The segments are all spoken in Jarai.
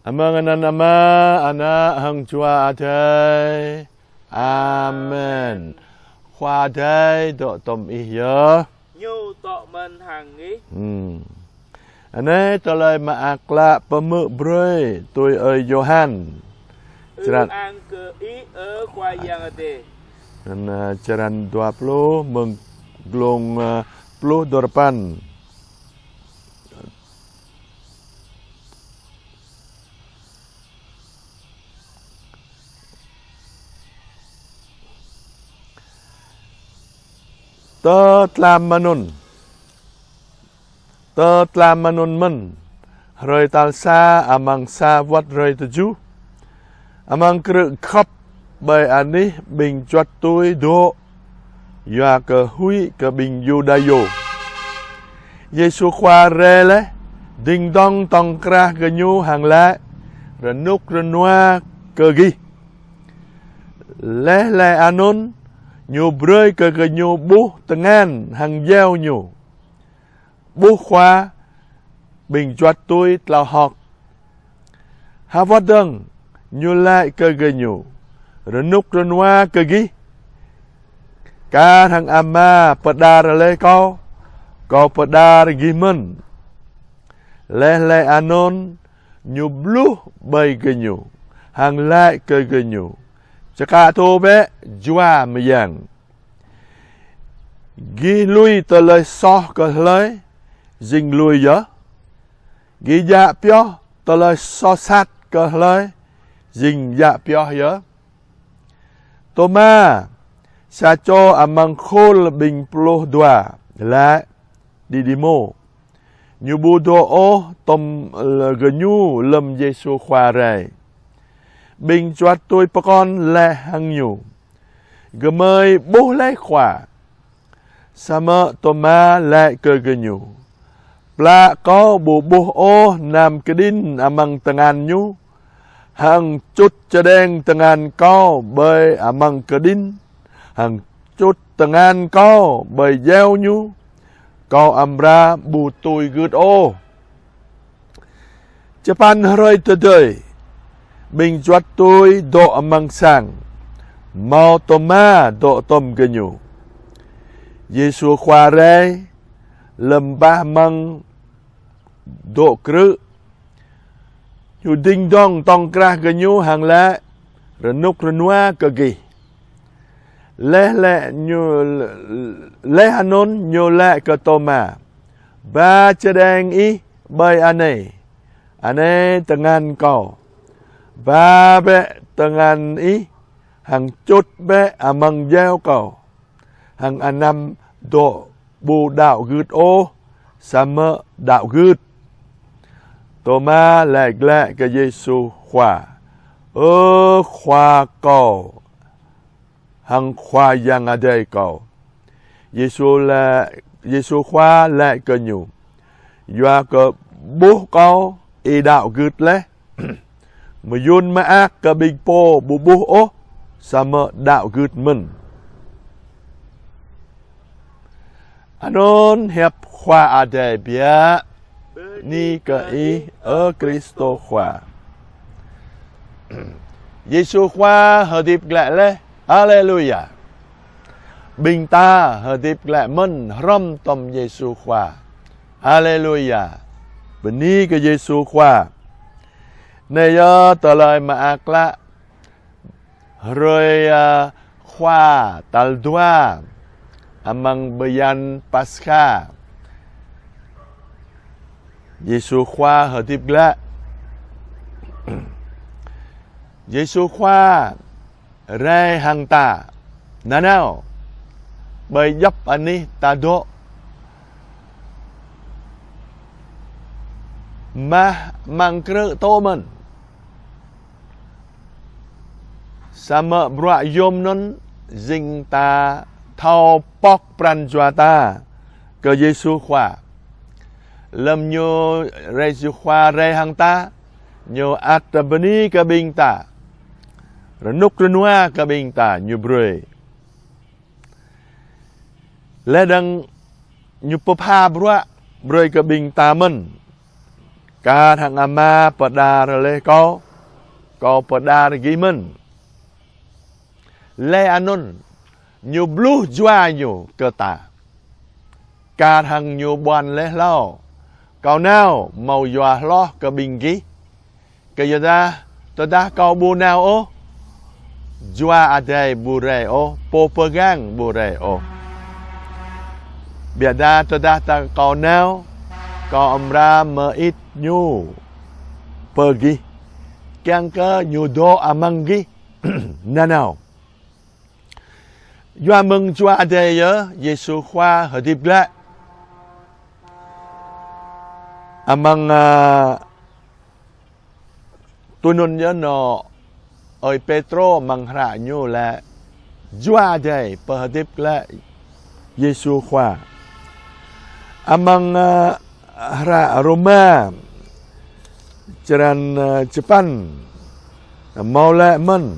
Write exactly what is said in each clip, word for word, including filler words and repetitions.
Amăng anăn Ama, Ană hăng Jua Adai. Amen. Khua Adai dŏ tŏm ih yơh. Ñu dŏ mơ̆n hăng ih. Hmm. Anai tơlơi mơak klă pơmưk brơi tui ơi Yôhan. Ư-ang kơ ih, ơ Khua Yang Adai. Anăn, ơ, črăn dua pluh, mơ̆ng glông, ơ, pluh duarơpăn. Tơtlam anŭn. Tơtlam anŭn mơ̆n, hrơi tal sa amăng sa wơ̆t hrơi tơjuh, amăng krư̆ khŏp ƀơi anih ƀing juăt tui dŏ, yua kơ huĭ kơ ƀing Yuđa yơh. Yêsu Khua rai laih, dĭng dŏng tŏng krah gơñu hăng laĭ: Rơnŭk rơnua kơ gih. Laih laĭ anŭn, Ñu brơi kơ gơñu ƀuh tơngan hăng djeo Ñu. Ƀuh Khua, ƀing juăt tui tlao hơ̆k. Ha wơ̆t dơ̆ng, Ñu laĭ kơ gơñu: Rơnŭk rơnua kơ gih. Kar hăng Ama pơđar laih Kâo, Kâo pơđar gih mơ̆n. Laih laĭ anŭn, Ñu bluh ƀơi gơñu, hăng laĭ kơ gơñu: Čơkă tŭ bĕ Jua Mơyang. Gih lui tơlơi soh kơ hlơi, jing lui yơh. Gih djă pioh tơlơi soh sat kơ hlơi, jing djă pioh yơh. Tôma, sa čô amăng khul ƀing pluh dua, laĭ: Đi đi mô. Ñu ƀu dŏ ôh tŏm, ơ, gơñu lơ̆m Yêsu Khua rai. Ƀing juăt tui pơkŏn laĭ hăng Ñu: Gơmơi ƀuh laih Khua. Samơ̆ Tôma laĭ kơ gơñu: Plă kâo ƀu ƀuh ôh nam kơđĭn amăng tơngan Ñu, hăng čut čơđeng tơngan kâo ƀơi amăng kơđĭn, hăng čut tơngan kâo ƀơi djeo Ñu, kâo amra ƀu tui gưt ôh. Čơpăn hrơi tơdơi, ƀing juăt tui dŏ amăng sang, hmâo Tôma dŏ tŏm gơñu. Yêsu Khua rai, lơ̆m bah amăng dŏ krư̆, Ñu dĭng dŏng tŏng krah gơñu hăng laĭ: Rơnŭk rơnua kơ gih. Laih laĭ Ñu, laih anŭn Ñu laĭ kơ Tôma: Ba čơđeng ih ƀơi anai, anai tơngan Kâo. Ba bĕ tơngan ih, hăng čut bĕ amăng djeo Kâo, hăng anăm dŏ ƀu đaŏ gưt ôh, samơ̆ đaŏ gưt. Tôma laĭ glaĭ kơ Yêsu Khua: Ơ Khua kâo, hăng Khua Yang Adai kâo. Yêsu laĭ, Yêsu Khua laĭ kơ ñu: Yua kơ ƀuh Kâo, ih đaŏ gưt laih. Mơyŭn mơak kơ ƀing pô ƀu ƀuh ôh, samơ̆ đaŏ gưt mơ̆n. Anŭn hiăp Khua Adai biă. Bơni kơ Ih, ơ Kristô Khua. Yêsu Khua hơdip glaĭ laih. Haleluya. Ƀing ta hơdip glaĭ mơ̆n hrŏm tŏm Yêsu Khua. Haleluya. Bơni kơ Yêsu Khua. Anai yơh tơlơi mơak klă hrơi, a, Khua tal dua amăng bơyan Paskha. Yêsu Khua hơdip glaĭ. Yêsu Khua rai hăng ta nanao ƀơi djŏp anih ta dŏ. Mah amăng krư̆ tŏ mơ̆n. Samơ̆ bruă yôm anŭn jing ta thâo pŏk pran jua ta kơ Yêsu Khua. Lơ̆m ñu rai, Yêsu Khua rai hăng ta, ñu ăt bơni kơ ƀing ta. Rơnŭk rơnua kơ ƀing ta ñu brơi. Laih dơ̆ng ñu pơpha bruă brơi kơ ƀing ta mơ̆n. Kar hăng Ama pơđar laih Kâo, Kâo pơđar gih mơ̆n. Laih anŭn, Ñu bluh Jua Ñu kơ ta. Kar hăng Ñu ƀuăn laih hlâo: Kâo nao hmâo yua hloh kơ ƀing gih. Kơyuadah tơdah Kâo ƀu nao ôh, Jua Adai ƀu rai ôh, Pô Pơgang ƀu rai ôh. Biă dah tơdah ta Kâo nao, Kâo amra mơit Ñu pơ gih, kiăng kơ Ñu dŏ amăng gih nanao. Yua mơ̆ng Jua Adai yơh Yêsu Khua hơdip glaĭ. Amăng, a, tui anŭn yơh nô ơi Pêtrô amăng hră ñu laĭ Jua Adai pơhơdip glaĭ Yêsu Khua. Amăng, a, hră Rôma črăn, a, čơpăn hmâo laĭ mơ̆n: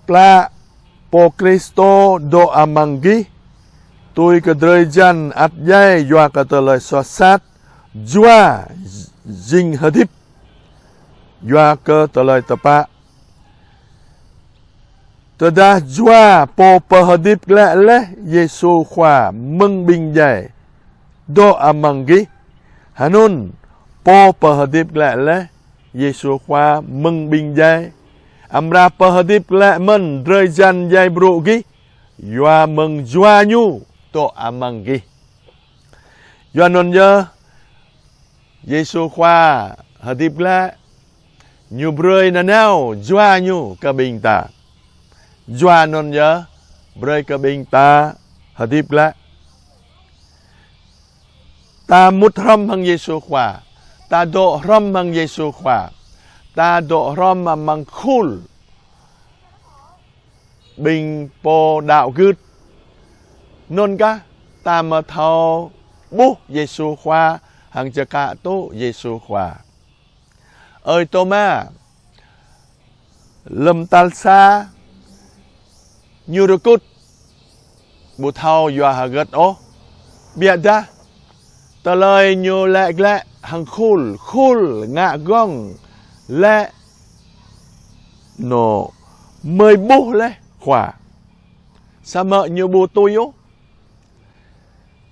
Pla Pô Kristô dŏ amăng gih, tui kơ drơi jan ăt djai yua kơ tơlơi soh sat, Jua jing hơdip yua kơ tơlơi tơpă. Tơdah Jua Pô pơhơdip glaĭ laih Yêsu Khua mơ̆ng ƀing djai dŏ amăng gih, hơnŭn Pô pơhơdip glaĭ laih Yêsu Khua mơ̆ng ƀing djai amra pơhơdip glaĭ mơ̆n drơi jan djai brŭ gih, yua mơ̆ng Jua Ñu dŏ amăng gih. Yua anŭn yơh Yêsu Khua hơdip glaĭ, Ñu brơi nanao Jua Ñu kơ ƀing ta. Jua anŭn yơh brơi kơ ƀing ta hơdip glaĭ. Ta mŭt hrŏm hăng Yêsu Khua, ta dŏ hrŏm hăng Yêsu Khua, ta dŏ hrŏm amăng khul ƀing pô đaŏ gưt. Anŭn kah ta mơ̆ thâo ƀuh Yêsu Khua hăng čơkă tŭ Yêsu Khua. Ơi Tôma, lơ̆m tal sa ñu rơkŭt, ƀu thâo yua hơget ôh. Biă dah tơlơi ñu laĭ glaĭ hăng khul, khul ngă gơ̆ng laĭ nô mơi ƀuh laih Khua. Samơ̆ ñu ƀu tui ôh.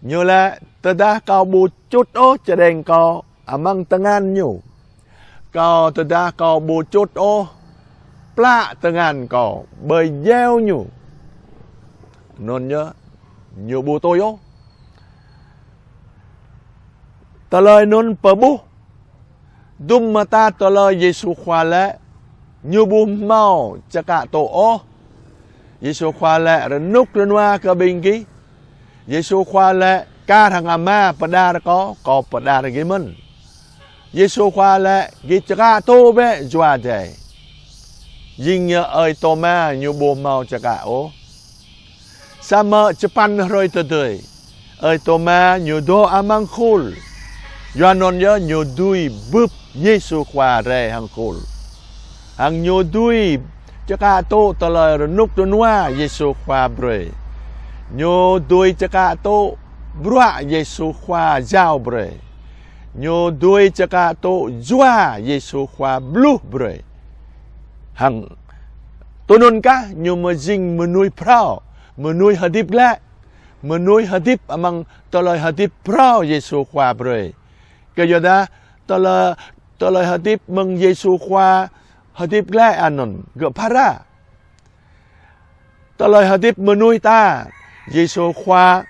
Ñu laĭ: Tơdah kâo ƀu čut ôh čơđeng kâo amăng tơngan ñu, kâo, tơdah kâo ƀu čut ôh plă tơngan kâo ƀơi djeo ñu, anŭn yơh ñu ƀu tui ôh. Tơlơi anŭn pơƀuh dŭm mơta tơlơi Yêsu Khua laĭ, ñu ƀu hmâo čơkă tŭ ôh. Yêsu Khua laĭ rơnŭk rơnua kơ ƀing gih. Yêsu Khua laĭ: Kar hăng Ama pơđar Kâo, Kâo pơđar gih mơ̆n. Yêsu Khua laĭ: Gih čơkă tŭ bĕ Jua Adai. Jing yơh ơi Tôma ñu ƀu hmâo čơkă ôh. Samơ̆ čơpăn hrơi tơdơi, ơi Tôma ñu dŏ amăng khul. Yua anŭn yơh ñu dưi bưp Yêsu Khua rai hăng khul. Hăng ñu dưi čơkă tŭ tơlơi rơnŭk rơnua Yêsu Khua brơi. Ñu dưi čơkă tŭ bruă Yêsu Khua jao brơi. Ñu dưi čơkă tŭ Jua Yêsu Khua bluh brơi. Hăng tui anŭn kah ñu mơ̆ jing mơnuih phrâo, mơnuih hơdip glaĭ, mơnuih hơdip amăng tơlơi hơdip phrâo Yêsu Khua brơi. Kơyuadah tơlơi, tơlơi hơdip mơ̆ng Yêsu Khua hơdip glaĭ anŭn gơ̆ phara. Tơlơi hơdip mơnuih ta, Yêsu Khua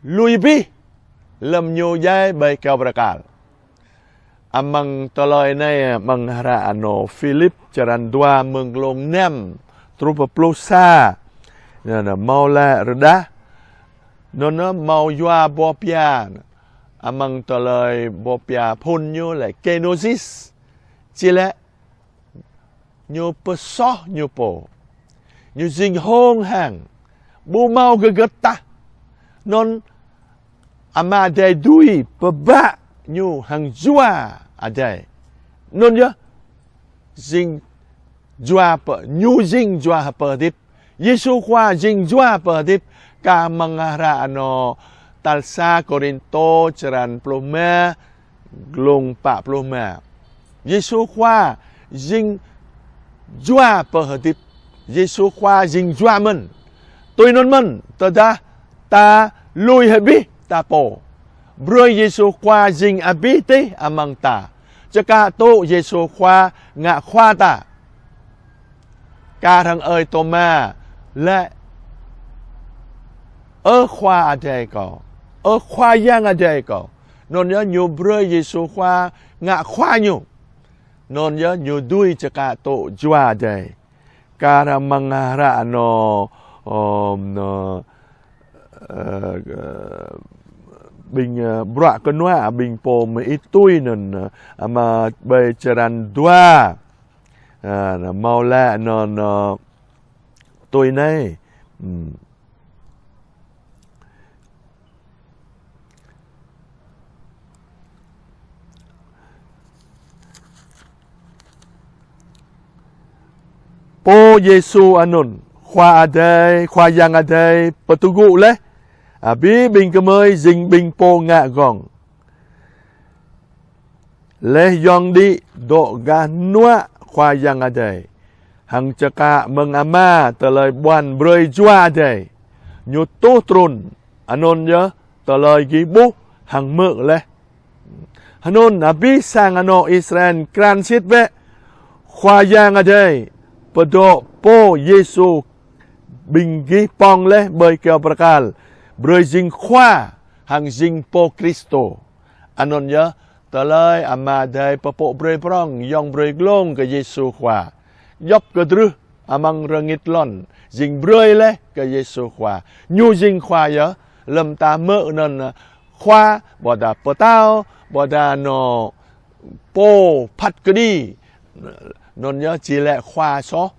lui abih lơ̆m ñu djai ƀơi kơyâo bơrơkal. Amăng tơlơi anai, amăng hră nô Philip črăn dua mơ̆ng glông năm truh pơ pluh sa. Anŭn hmâo laĭ rơđah. Anŭn hmâo yua boh pia. Amăng tơlơi boh pia phŭn ñu laĭ kenosis. Či laĭ ñu pơsoh ñu pô. Ñu jing hông hang. Ƀu hmâo hơget tah. Anŭn Ama Adai dưi pơbă ñu hăng Jua Adai. Anŭn yơh, jing Jua pơ-, ñu jing Jua pơhơdip. Yêsu Khua jing Jua pơhơdip, kar hăng mơ̆ng hră anŏ tal sa Kôrintô črăn pluh rơma, glông pă pluh rơma. Yêsu Khua jing Jua pơhơdip. Yêsu Khua jing Jua mơ̆n. Tui anŭn mơ̆n, tơdah ta lui hĭ abih ta pô, brơi Yêsu Khua jing abih tih amăng ta. Čơkă tŭ Yêsu Khua ngă Khua ta. Kar hăng ơi Tôma laĭ: Ơ Khua Adai kâo, ơ Khua Yang Adai kâo. Anŭn yơh ñu brơi Yêsu Khua ngă Khua ñu. Anŭn yơh ñu dưi čơkă tŭ Jua Adai. Kar hăng mơ̆ng hră anŏ, ơ, anŏ, ơ, ƀing, ơ, bruă kơnuă ƀing pô mơit tui anŭn, ơ, amăng ƀơi črăn dua. Ơ, anŏ hmâo laĭ anŭn, ơ, tui anai. Hmm. Pô Yêsu anŭn, Khua Adai, Khua Yang Adai pơtơgŭ laih, abih ƀing gơmơi jing ƀing pô ngă gơ̆ng. Laih yŏng đĭ dŏ gah hnuă Khua Yang Adai, hăng čơkă mơ̆ng Ama tơlơi ƀuăn brơi Jua Adai. Ñu tuh trŭn, anŭn yơh tơlơi gih ƀuh hăng hmư̆ laih. Anŭn abih sang anŏ Israel krăn sĭt bĕ, Khua Yang Adai pơdŏ Pô Yêsu ƀing gih pŏng laih ƀơi kơyâo bơrơkal, brơi jing Khua hăng jing Pô Kristô. Anŭn yơh, tơlơi Ama Adai pơpŭ brơi prŏng, yŏng brơi glông kơ Yêsu Khua. Djŏp kơdrưh amăng rơngit lŏn, jing brơi laih kơ Yêsu Khua. Ñu jing Khua yơh, lơ̆m ta hmư̆ anŭn, ơ, Khua, ƀôdah Pơtao, ƀôdah anŏ Pô phat kơđi, anŭn yơh či laĭ Khua soh.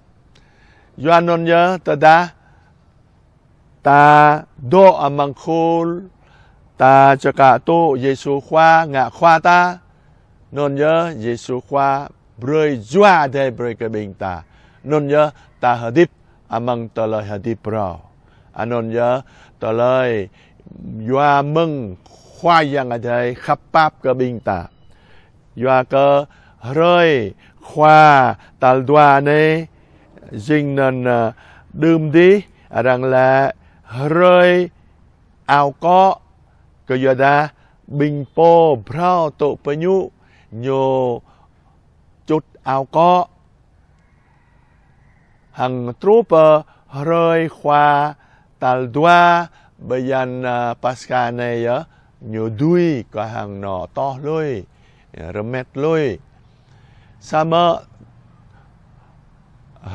Yua anŭn yơh tơdah ta dŏ amăng khul, ta čơkă tŭ Yêsu Khua ngă Khua ta, anŭn yơh Yêsu Khua brơi Jua Adai brơi kơ ƀing ta. Anŭn yơh ta hơdip amăng tơlơi hơdip phrâo. Anŭn yơh tơlơi yua mơ̆ng Khua Yang Adai khăp pap kơ ƀing ta. Yua kơ hrơi Khua tal dua anai, jing anŭn, ơ, đưm dih, arăng laĭ hrơi ao kŏ, kơ yua dah ƀing pô phrâo tŭ pơñŭ, ñu čŭt ao kŏ. Hăng truh pơ hrơi Khua tal dua bơyan, ơ, Paskha anai yơh, ñu dưi kơ hăng anŏ toh lui, rơmet lui. Samơ̆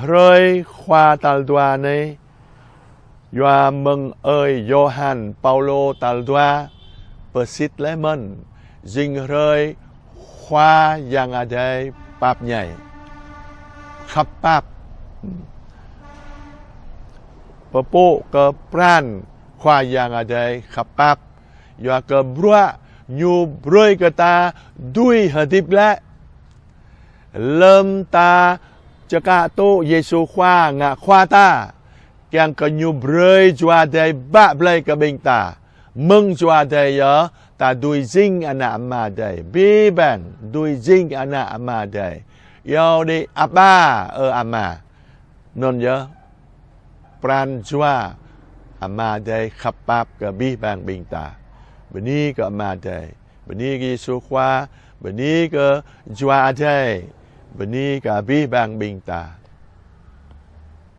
hrơi Khua tal dua anai, yua mơ̆ng ơi Yôhan Paulô tal dua pơsit laih mơ̆n, jing hrơi Khua Yang Adai pap ñai. Khăp pap. Pơpŭ kơ pran Khua Yang Adai khăp pap. Yua kơ bruă ñu brơi kơ ta dưi hơdip glaĭ. Lơ̆m ta čơkă tŭ Yêsu Khua ngă Khua ta, kiăng kơ ñu brơi Jua Adai bă blai kơ ƀing ta. Mơ̆ng Jua Adai yơh ta dưi jing ană Ama Adai. Abih bang dưi jing ană Ama Adai. Iâu đĭ Aba, ơ Ama. Anŭn yơh pran Jua Ama Adai khăp pap kơ abih bang ƀing ta. Bơni kơ Ama Adai, bơni kơ Yêsu Khua, bơni kơ Jua Adai, bơni kơ abih bang ƀing ta.